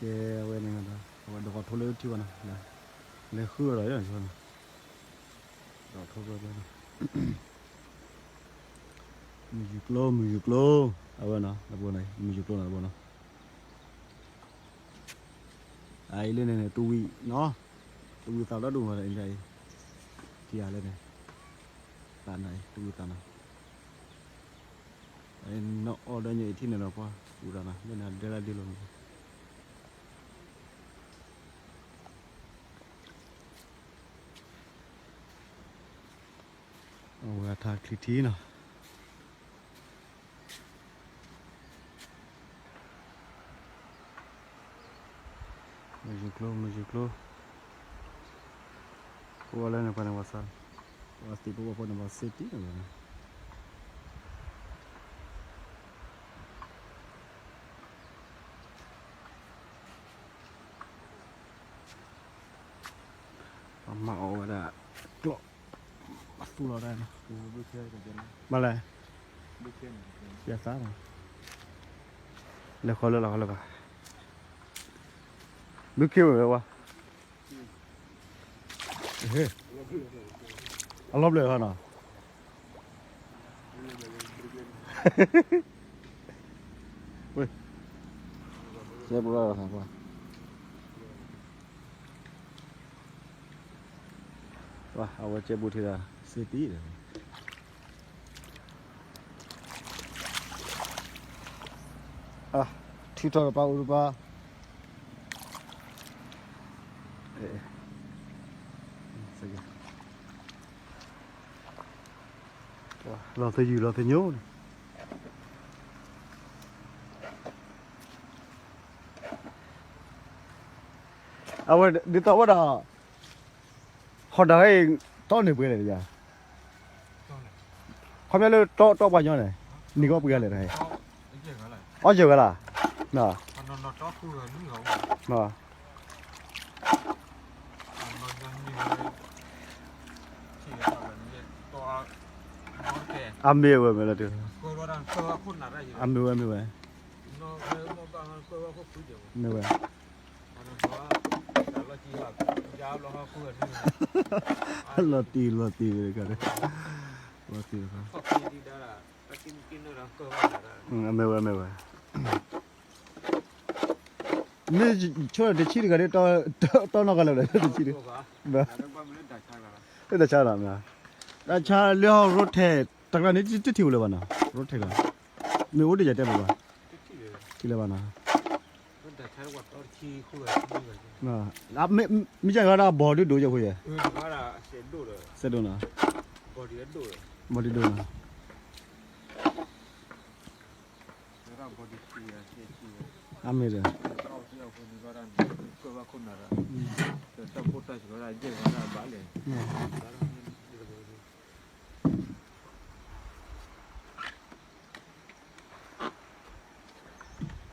ကဲဝဲန့ၣ်ဒီး အဝဲဒိးထီၣ်ထိလၢထံဝဲနီၤ, လဲၤဃုအီၤဒီးနီၤ, ဒိးထီၣ်ထိလၢ မုၢ်ယူၤကျိ မုၢ်ယူၤကျိ, အဝဲနီၤ တဘိန့ၣ် မုၢ်ယူၤကျိနီၤတဘိနီၤ, အအံၤလၢန့ၣ်န့ၣ် တဝံၤနီၤ, တဝံၤသးဒီဒူၣ်မးအံၤ, ထံဂၤလၢန့ၣ်, သးနၤအံၤ တဝံၤသးနီၤ, နီၢ်အီၣ်ဒီးညါအံၤထံၣ်န့ၣ်ဒီးပှၤ ဝံၤသးနီၤ လၢန့ၣ်ဒဲလၢဒ့လိာ်န့ၣ် အဝဲအထါချံထံနီၤ, မုၢ်ယူၤကျိ မုၢ်ယူၤကျိ, ကိးဝဲလၢန့ၣ်ပှၤန့ၣ်ပှၤသး, ပှၤသံၣ်ဖိဝဲဖိန့ၣ်ပှၤစ့တံၢ်န့ၣ် ပှၤမၤအီၣ်ဝဲဒၣ် ကျီၢ်, အသူၣ်လီၤဒၣ်, မ့ၢ်လဲၣ်, ယသး, လဲၤဃီလၢလီၤဃီလၢဘၣ်, ဘုခ့ဝဲဝဲဝါ, အလီၤဘျၢၣ်ဃီနီၤ, ဝဲ, ကဲဘိလီၤသးပှၤ, ဝါ အဝဲကဲဘိထံဒီး စ့တံၢ်ဒီး အ, ထုးထီၣ်တပၤအိၣ်တပၤ, လီၤသယုၢ်လီၤသညိန့ၣ်, အဝဲဒ်သိးဝဲဒၣ် ဟီၣ်ဒၣ်အံၤ တီန့ၣ်ပှဲၤလဲၣ်ယၤ, ခီပညီလၢတီတီပှၤညီန့ၣ် နံၤကီပှဲၤလဲၣ်တဟဲ, အီၣ်ယဲၢ်ဂၤလၢ, အမ့ၢ်ဝဲမ့ၢ်လီၤတံၢ်, အမ့ၢ်ဝဲမ့ၢ်ဝဲ, မ့ၢ်ဝဲ လီၤတံၢ်လီၤတံၢ်ဝဲတခါ, လီၤတံၢ်တခါ, အမ့ၢ်ဝဲမ့ၢ်ဝဲ, မ့ၢ်ဆိတဆံတဂၤဒီး တီနီၢ်ဂၤလၢာ်ဒီး တဆံတဂၤ, လၢတၢ်ဆါလီၤမ့ၢ်, တၢ်ဆါလၢဟီရိထဲတဂၤန့ၣ် တထံၣ်အိၣ်လၢၤဘၣ်နီၤ, ရိထဲတဂၤ, မ့ၢ်အိၣ်ဒ်ယတဲဘၣ်ဘၣ်, ထံၣ်လၢၤဘၣ်နီၤ မ့ၢ်ယဂၤဒၣ်ဘီၣ်ဒုဒိၣ်ယဲၢ်ဖိယဲၢ်, စဲးဒိၣ်နီၤ, ဘီၣ်ဒုဒိၣ်နီၤ, အမ့ၢ်ဒီး တၢ်ဘိၣ်တၢ်စှၤဝဲဒၣ်ယဲၢ်ဂၤဒၣ်ဘၣ်လဲၣ်,